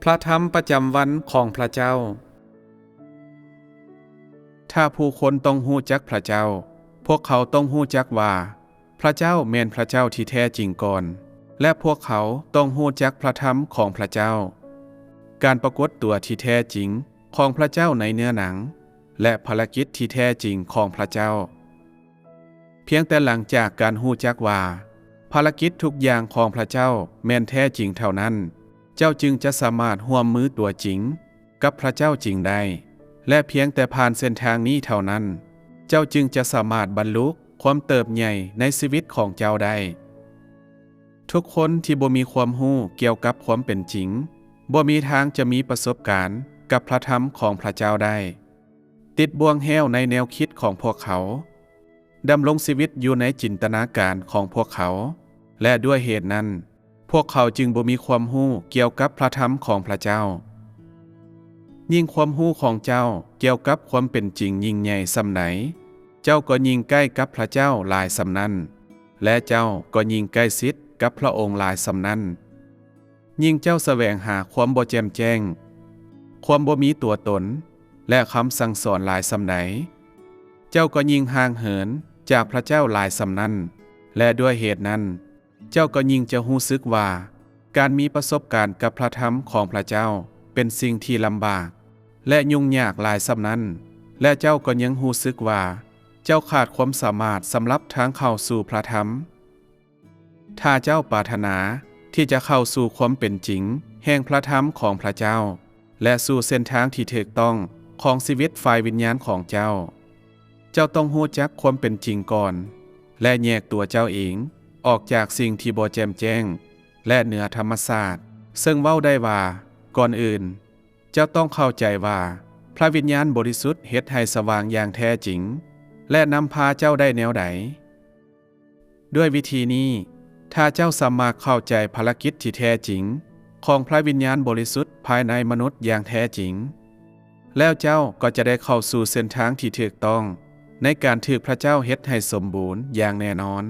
ພະທຳປະຈຳວັນຂອງພະເຈົ້າ. ຖ້າຜູ້ຄົນຕ້ອງຮູ້ຈັກພະເຈົ້າ, ພວກເຂົາຕ້ອງຮູ້ຈັກວ່າພະເຈົ້າແມ່ນພະເຈົ້າທີ່ແທ້ຈິງກ່ອນ, ແລະ ພວກເຂົາຕ້ອງຮູ້ຈັກພະທຳຂອງພະເຈົ້າ, ການປາກົດຕົວທີ່ແທ້ຈິງຂອງພະເຈົ້າໃນເນື້ອໜັງ ແລະ ພາລະກິດທີ່ແທ້ຈິງຂອງພະເຈົ້າ. ພຽງແຕ່ຫຼັງຈາກການຮູ້ຈັກວ່າພາລະກິດທຸກຢ່າງຂອງພະເຈົ້າແມ່ນແທ້ຈິງເທົ່ານັ້ນ, ເຈົ້າຈຶ່ງຈະສາມາດຮ່ວມມືຕົວຈິງກັບພະເຈົ້າຈິງໄດ້, ແລະ ພຽງແຕ່ຜ່ານເສັ້ນທາງນີ້ເທົ່ານັ້ນ, ເຈົ້າຈຶ່ງຈະສາມາດບັນລຸຄວາມເຕີບໃຫຍ່ໃນຊີວິດຂອງເຈົ້າໄດ້. ທຸກຄົນທີ່ບໍ່ມີຄວາມຮູ້ກ່ຽວກັບຄວາມເປັນຈິງ ບໍ່ມີທາງຈະມີປະສົບການກັບພະທຳຂອງພະເຈົ້າໄດ້. ຕິດບ່ວງແຫ້ວໃນແນວຄິດຂອງພວກເຂົາ, ດຳລົງຊີວິດຢູ່ໃນຈິນຕະນາການຂອງພວກເຂົາ, ແລະ ດ້ວຍເຫດນັ້ນ, ພວກເຂົາຈຶ່ງບໍ່ມີຄວາມຮູ້ກ່ຽວກັບພະທຳຂອງພະເຈົ້າ. ຍິ່ງຄວາມຮູ້ຂອງເຈົ້າກ່ຽວກັບຄວາມເປັນຈິງຍິ່ງໃຫຍ່ສ່ຳໃດ, ເຈົ້າກໍຍິ່ງໃກ້ກັບພະເຈົ້າຫຼາຍສ່ຳນັ້ນ, ແລະ ເຈົ້າກໍຍິ່ງໃກ້ຊິດກັບພະອົງຫຼາຍສ່ຳນັ້ນ. ຍິ່ງເຈົ້າສະແຫວງຫາຄວາມບໍ່ແຈ່ມແຈ້ງ, ຄວາມບໍ່ມີຕົວຕົນ ແລະ ຄຳສັ່ງສອນຫຼາຍສ່ຳໃດ, ເຈົ້າກໍຍິ່ງຫ່າງເຫີນຈາກພະເຈົ້າຫຼາຍສ່ຳນັ້ນ, ແລະ ດ້ວຍເຫດນັ້ນ, ເຈົ້າກໍຍິ່ງຈະຮູ້ສຶກວ່າການມີປະສົບການກັບພະທຳຂອງພະເຈົ້າເປັນສິ່ງທີ່ລຳບາກ ແລະ ຫຍຸ້ງຍາກຫຼາຍສ່ຳນັ້ນ, ແລະ ເຈົ້າກໍຍັງຮູ້ສຶກວ່າເຈົ້າຂາດຄວາມສາມາດສຳລັບທາງເຂົ້າສູ່ພະທຳ. ຖ້າເຈົ້າປາດຖະໜາທີ່ຈະເຂົ້າສູ່ຄວາມເປັນຈິງແຫ່ງພະທຳຂອງພະເຈົ້າ ແລະ ສູ່ເສັ້ນທາງທີ່ຖືກຕ້ອງຂອງຊີວິດຝ່າຍວິນຍານຂອງເຈົ້າ, ເຈົ້າຕ້ອງຮູ້ຈັກຄວາມເປັນຈິງກ່ອນ ແລະ ແຍກຕົວເຈົ້າເອງອອກຈາກສິ່ງທີ່ບໍ່ແຈ່ມແຈ້ງ ແລະ ເໜືອທຳມະຊາດ, ເຊິ່ງເວົ້າໄດ້ວ່າ, ກ່ອນອື່ນ, ເຈົ້າຕ້ອງເຂົ້າໃຈວ່າພະວິນຍານບໍລິສຸດເຮັດໃຫ້ສະຫວ່າງຢ່າງແທ້ຈິງ ແລະ ນຳພາເຈົ້າໄດ້ແນວໃດ. ດ້ວຍວິທີນີ້, ຖ້າເຈົ້າສາມາດເຂົ້າໃຈພາລະກິດທີ່ແທ້ຈິງຂອງພະວິນຍານບໍລິສຸດພາຍໃນມະນຸດຢ່າງແທ້ຈິງ, ແລ້ວເຈົ້າກໍຈະໄດ້ເຂົ້າສູ່ເສັ້ນທາງທີ່ຖືກຕ້ອງໃນການຖືກພະເຈົ້າເຮັດໃຫ້ສົມບູນຢ່າງແນ່ນອນ.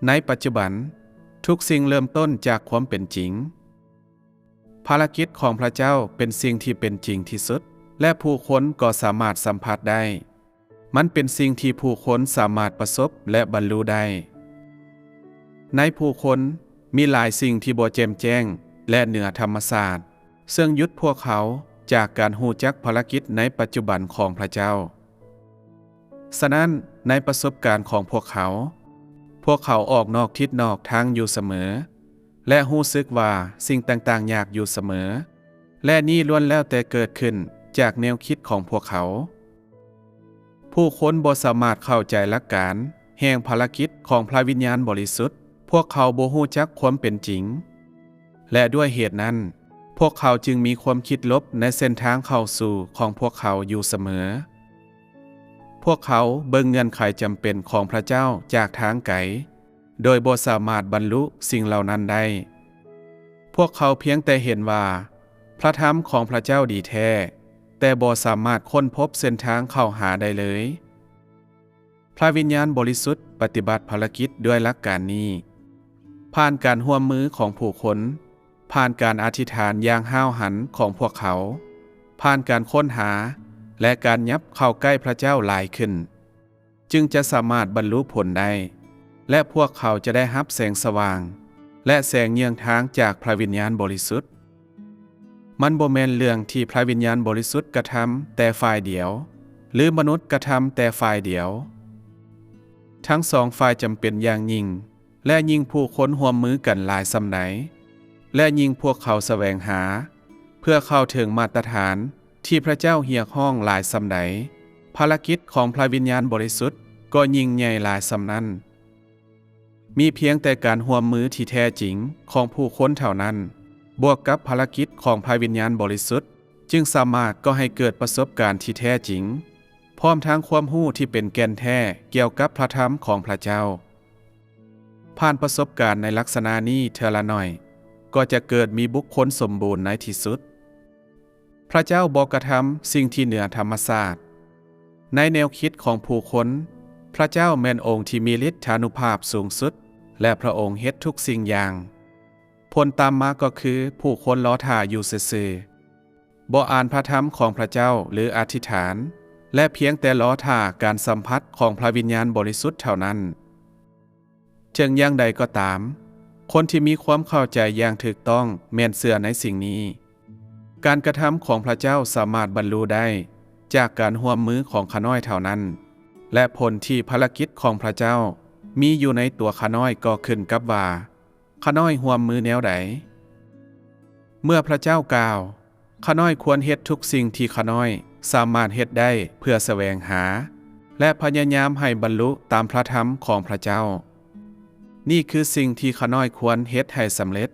ໃນປັດຈຸບັນ, ທຸກສິ່ງເລີ່ມຕົ້ນຈາກຄວາມເປັນຈິງ. ພາລະກິດຂອງພະເຈົ້າເປັນສິ່ງທີ່ເປັນຈິງທີ່ສຸດ ແລະ ຜູ້ຄົນກໍສາມາດສຳຜັດໄດ້. ມັນເປັນສິ່ງທີ່ຜູ້ຄົນສາມາດປະສົບ ແລະ ບັນລຸໄດ້. ໃນຜູ້ຄົນມີຫຼາຍສິ່ງທີ່ບໍ່ແຈ່ມແຈ້ງ ແລະ ເໜືອທຳມະຊາດ, ເຊິ່ງຢຸດພວກເຂົາຈາກການຮູ້ຈັກພາລະກິດໃນປັດຈຸບັນຂອງພະເຈົ້າ. ສະນັ້ນ, ໃນປະສົບການຂອງພວກເຂົາ, ພວກເຂົາອອກນອກທິດນອກທາງຢູ່ສະເໝີ ແລະ ຮູ້ສຶກວ່າສິ່ງຕ່າງໆຍາກຢູ່ສະເໝີ, ແລະ ນີ້ລ້ວນແລ້ວແຕ່ເກີດຂຶ້ນຈາກແນວຄິດຂອງພວກເຂົາ. ຜູ້ຄົນບໍ່ສາມາດເຂົ້າໃຈຫຼັກການແຫ່ງພາລະກິດຂອງພະວິນຍານບໍລິສຸດ, ພວກເຂົາບໍ່ຮູ້ຈັກຄວາມເປັນຈິງ, ແລະ ດ້ວຍເຫດນັ້ນ, ພວກເຂົາຈຶ່ງມີຄວາມຄິດລົບໃນເສັ້ນທາງເຂົ້າສູ່ຂອງພວກເຂົາຢູ່ສະເໝີ. ພວກເຂົາເບິ່ງເງື່ອນໄຂຈຳເປັນຂອງພະເຈົ້າຈາກທາງໄກ, ໂດຍບໍ່ສາມາດບັນລຸສິ່ງເຫຼົ່ານັ້ນໄດ້. ພວກເຂົາພຽງແຕ່ເຫັນວ່າພະທຳຂອງພະເຈົ້າດີແທ້, ແຕ່ບໍ່ສາມາດຄົ້ນພົບເສັ້ນທາງເຂົ້າຫາໄດ້ເລີຍ. ພະວິນຍານບໍລິສຸດປະຕິບັດພາລະກິດດ້ວຍຫຼັກການນີ້, ຜ່ານການຮ່ວມມືຂອງຜູ້ຄົນ, ຜ່ານການອະທິຖານຢ່າງຫ້າວຫັນຂອງພວກເຂົາ, ຜ່ານການຄົ້ນຫາ ແລະ ການຫຍັບເຂົ້າໃກ້ພະເຈົ້າຫຼາຍຂຶ້ນ, ຈຶ່ງຈະສາມາດບັນລຸຜົນໄດ້, ແລະ ພວກເຂົາຈະໄດ້ຮັບແສງສະຫວ່າງ ແລະ ແສງເຍືອງທາງຈາກພະວິນຍານບໍລິສຸດ. ມັນບໍ່ແມ່ນເລື່ອງທີ່ພະວິນຍານບໍລິສຸດກະທຳແຕ່ຝ່າຍດຽວ ຫຼື ມະນຸດກະທຳແຕ່ຝ່າຍດຽວ. ທັງສອງຝ່າຍຈຳເປັນຢ່າງຍິ່ງ, ແລະ ຍິ່ງຜູ້ຄົນຮ່ວມມືກັນຫຼາຍສ່ຳໃດ, ແລະ ຍິ່ງພວກເຂົາສະແຫວງຫາເພື່ອເຂົ້າເຖິງມາດຕະຖານທີ່ພະເຈົ້າຮຽກຮ້ອງຫຼາຍສ່ຳໃດ, ພາລະກິດຂອງພະວິນຍານບໍລິສຸດກໍຍິ່ງໃຫຍ່ຫຼາຍສ່ຳນັ້ນ. ມີພຽງແຕ່ການຮ່ວມມືທີ່ແທ້ຈິງຂອງຜູ້ຄົນເທົ່ານັ້ນ, ບວກກັບພາລະກິດຂອງພະວິນຍານບໍລິສຸດ, ຈຶ່ງສາມາດກໍ່ໃຫ້ເກີດປະສົບການທີ່ແທ້ຈິງ, ພ້ອມທັງຄວາມຮູ້ທີ່ເປັນແກ່ນແທ້ກ່ຽວກັບພະທຳຂອງພະເຈົ້າ. ຜ່ານປະສົບການໃນລັກສະນະນີ້ເທື່ອລະໜ້ອຍ, ກໍຈະເກີດມີບຸກຄົນສົມບູນໃນທີ່ສຸດ. ພະເຈົ້າບໍ່ກະທຳສິ່ງທີ່ເໜືອທຳມະຊາດ. ໃນແນວຄິດຂອງຜູ້ຄົນ, ພະເຈົ້າແມ່ນອົງທີ່ມີລິດທານຸພາບສູງສຸດ ແລະ ພະອົງເຮັດທຸກສິ່ງຢ່າງ. ຜົນຕາມມາກໍຄືຜູ້ຄົນລໍຖ້າຢູ່ຊື່ໆ, ບໍ່ອ່ານພະທຳຂອງພະເຈົ້າ ຫຼື ອະທິຖານ ແລະ ພຽງແຕ່ລໍຖ້າການສຳຜັດຂອງພະວິນຍານບໍລິສຸດເທົ່ານັ້ນ. ເຖິງຢ່າງໃດກໍຕາມ, ຄົນທີ່ມີຄວາມເຂົ້າໃຈຢ່າງຖືກຕ້ອງແມ່ນເຊື່ອໃນສິ່ງນີ້. ການກະທຳຂອງພະເຈົ້າສາມາດບັນລຸໄດ້ຈາກການຮ່ວມມືຂອງຂ້ານ້ອຍເທົ່ານັ້ນ, ແລະ ຜົນທີ່ພາລະກິດຂອງພະເຈົ້າມີຢູ່ໃນຕົວຂ້ານ້ອຍກໍຂຶ້ນກັບວ່າ ຂ້ານ້ອຍຮ່ວມມືແນວໃດ? ເມື່ອພະເຈົ້າກ່າວ, ຂ້ານ້ອຍຄວນເຮັດທຸກສິ່ງທີ່ຂ້ານ້ອຍສາມາດເຮັດໄດ້ເພື່ອສະແຫວງຫາ ແລະ ພະຍາຍາມໃຫ້ບັນລຸຕາມພະທຳຂອງພະເຈົ້າ. ນີ້ຄືສິ່ງທີ່ຂ້ານ້ອຍຄວນເຮັດໃຫ້ສຳເລັດ.